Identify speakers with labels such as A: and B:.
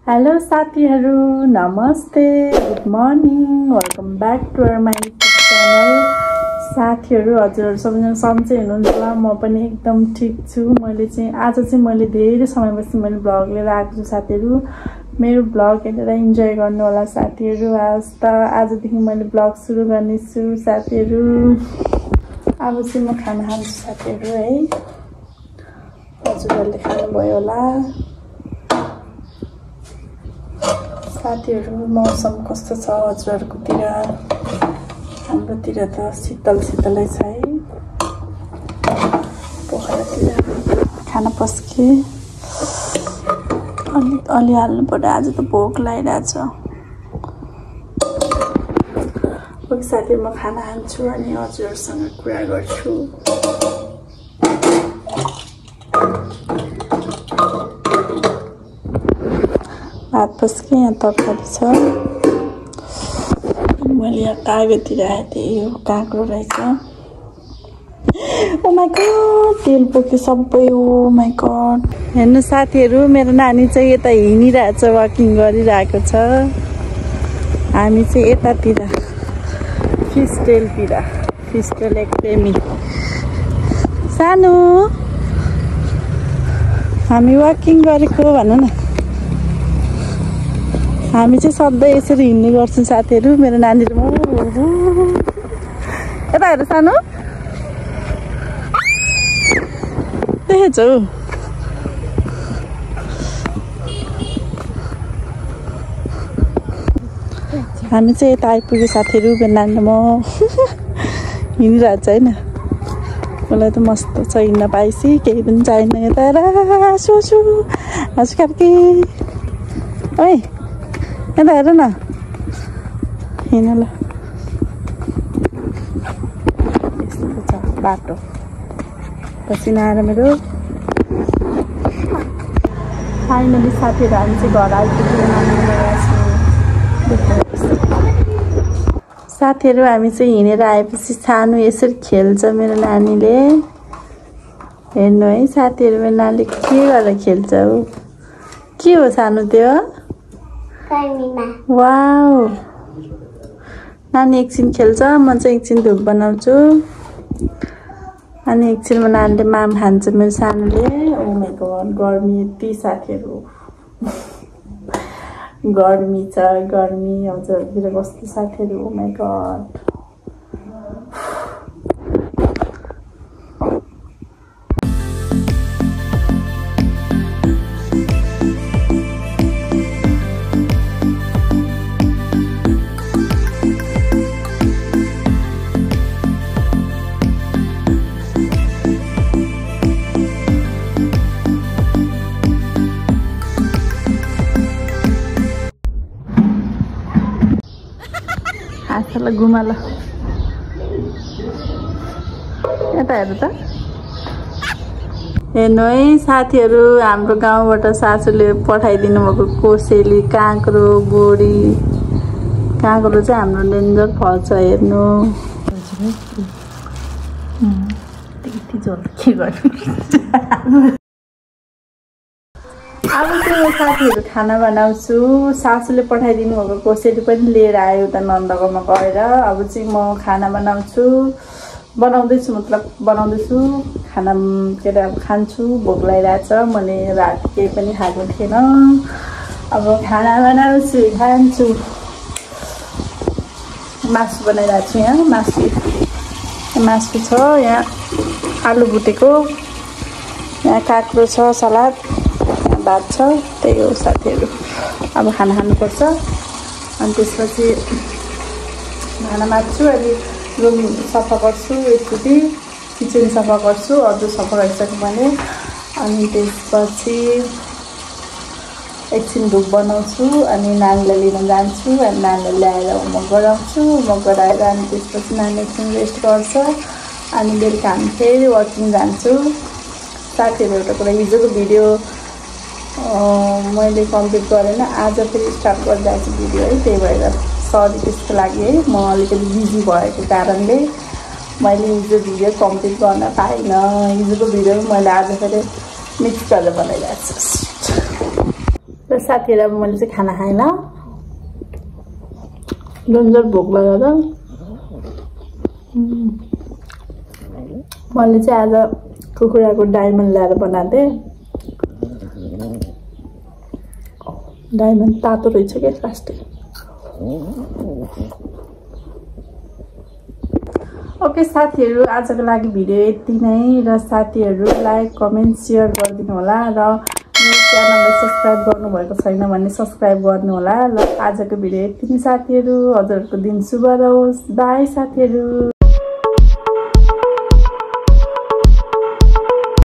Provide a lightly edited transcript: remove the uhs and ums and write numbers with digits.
A: Hello साथीहरु, नमस्ते, good morning, welcome back to our my YouTube channel. साथीहरु, हजुरहरु सबैजना सन्चै हुनुहुन्छ होला। म पनि एकदम ठिक छु। आज चाहिँ मैले धेरै समयपछि मैले भ्लग लिएर आएको छु साथीहरु। मेरो भ्लग हेरेर इन्जोय गर्नु होला साथीहरु। आजदेखि मैले भ्लग सुरु गर्नेछु साथीहरु। अब चाहिँ म खाना खान्छु साथीहरु है। हजुरहरुले खानुभयो होला। साथीहरु, मौसम कस्तो छ हजुरहरुकोतिर? हाम्रोतिर त शीतलै छ है। पोखरातिर खाना पस्के अलि हाल्नु पर्यो। आज त भोक लागिरहेछ। ओके साथीहरु, म खाना खान्छु अनि हजुरहरुसँग कुरा गर्छु। भात पस्के, यहाँ तरकारी छ। मैले यहाँ कागती राखेको थिएँ, यो काँक्रो रहेछ। ओ माई गड, तेल पोक्यो सबै। ओ माई गड, हेर्नु साथीहरु, मेरो नानी चाहिँ यता हिँडिरहेछ, वाकिङ गरिरहेको छ। हामी चाहिँ यतातिर फिस्टेल एकाडेमी। सानो हामी वाकिङ गरेको भन न। हामी चाहिँ सधैँ यसरी हिँड्ने गर्छौँ साथीहरु। मेरो नानी र म यता हेर सानो, देखेछौ? हामी चाहिँ यता आइपुग्यो साथीहरु। मेरो नानी र म हिँडिरहेछ होइन। मलाई त मस्त छ हिँड्न पाएपछि, केही पनि चाहिन्न। यता हेर, आसु कार्की, ओइ यता हेर न, हिँड ल। यस्तो छ बाटो। पसिना आएर मेरो। फाइनली साथीहरु, हामी चाहिँ घर आइपुग्यो। साथीहरु, हामी चाहिँ हिँडेर आएपछि सानो यसरी खेल्छ मेरो नानीले। हेर्नु है साथीहरु, मेरो नानीले के गरेर खेल्छ हौ। के हो सानो त्यो? वाउ, नानी एकछिन खेल्छ, म चाहिँ एकछिन धुप बनाउँछु। अनि एकछिनमा नानीले माम खान्छ मेरो सानोले। ओ माई गड, गर्मी यति साथीहरु, गर्मी छ, गर्मी। हजुरहरुतिर कस्तो साथीहरु? ओ माई गड। ल घुमा ल, यता हेर्नु त। हेर्नु है साथीहरु, हाम्रो गाउँबाट सासूले पठाइदिनु भएको कोसेली, काँक्रो, बोडी। काँक्रो चाहिँ हाम्रो डेन्जर फल्छ। हेर्नु यति झोल के गर्नु। अब चाहिँ साथीहरु खाना बनाउँछु। सासूले पठाइदिनु भएको कोसेली पनि लिएर आयो उता नन्दकोमा गएर। अब चाहिँ म खाना बनाउँदैछु खाना। के अरे अब खान्छु, भोक लागिरहेछ। मैले रात केही पनि खाएको थिएन। अब खाना बनाउँछु, खान्छु। मासु बनाइरहेको छु। यहाँ मासु छ, यहाँ आलु भुटेको, यहाँ काँक्रो छ, सलाद, भात छ। त्यही हो साथीहरु। अब खाना खानुपर्छ। अनि त्यसपछि खाना माग्छु। अनि रुम सफा गर्छु, एकचोटि किचन सफा गर्छु, अझ सफा गरिसकेँ मैले। अनि त्यसपछि एकछिन धुप बनाउँछु। अनि नानीलाई लिन जान्छु। अनि नानीलाई ल्याएर होमवर्क गराउँछु। होमवर्क गराएर अनि त्यसपछि नानी एकछिन रेस्ट गर्छ। अनि बेलुका हामी फेरि वाकिङ जान्छु साथीहरु। एउटा कुरा, हिजोको भिडियो मैले कम्प्लिट गरेन। आज फेरि स्टार्ट गरिरहेको छु भिडियो है। त्यही भएर सरी त्यसको लागि है। म अलिकति बिजी भएको कारणले मैले हिजो भिडियो कम्प्लिट गर्न पाइनँ। हिजोको भिडियो मैले आज फेरि मिक्स गरेर बनाइरहेको छु। र साथीहरु अब मैले चाहिँ खाना खाएन डन्जर भोक लागेर मैले चाहिँ आज कुखुराको डायमन्ड ल्याएर बनाथे डायमन्ड तातो रहेछ के प्लास्टिक ओके साथीहरु आजको लागि भिडियो यति नै र साथीहरु लाइक कमेन्ट शेयर गरिदिनु होला र मेरो च्यानललाई सब्स्क्राइब गर्नुभएको छैन भने सब्स्क्राइब गर्नु होला र आजको भिडियो यति नै साथीहरु हजुरहरुको दिन शुभ रहोस् बाइ साथीहरु